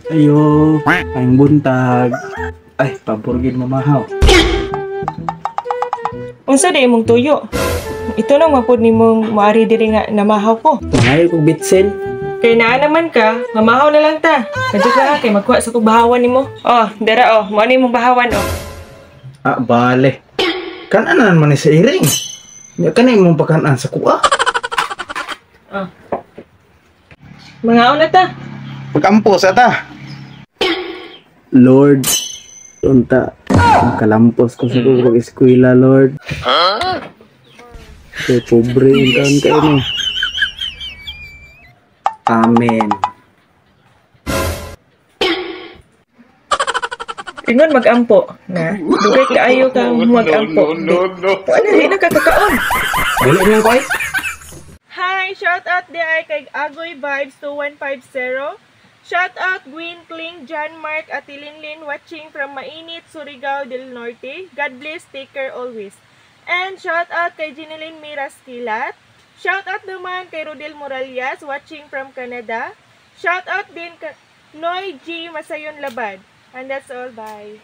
Ayo, ang buntag. Ay, pabor gid mamahaw. Unsa di imong tuyo? Ito nang mapud nimong moari diri nga namahaw ko. Pangayo kog bitsin. Kay naa naman ka, mamahaw na lang ta. Kadyo ka ha, kay magkuha sa kog bahawan nimo. Oh, dara oh, mo ni imong bahawan oh. Ah, bale. Kananan man ni sa iring. Nya kanay imong pagkanan sa kuha. Oh. Mangaon na ta. Pagampo sa ta. Lord, unta kalampos ko sa kong eskwela, Lord. Kay pobre untaon kayo no. Amen. Ingon magampo na. Dugay kaayo kang magampo. No, no, no. Ano di na kakakaon? Dili lang ko ay. Hi, shout out di ay kay Agoy Vibes 2150. Shout out Gwen Kling, John Mark, at Linlin watching from Mainit, Surigao del Norte. God bless, take care always. And shout out kay Jeneline Miras Kilat. Shout out naman kay Rodel Moralias watching from Canada. Shout out din kay Noy G. Masayon Labad. And that's all, bye.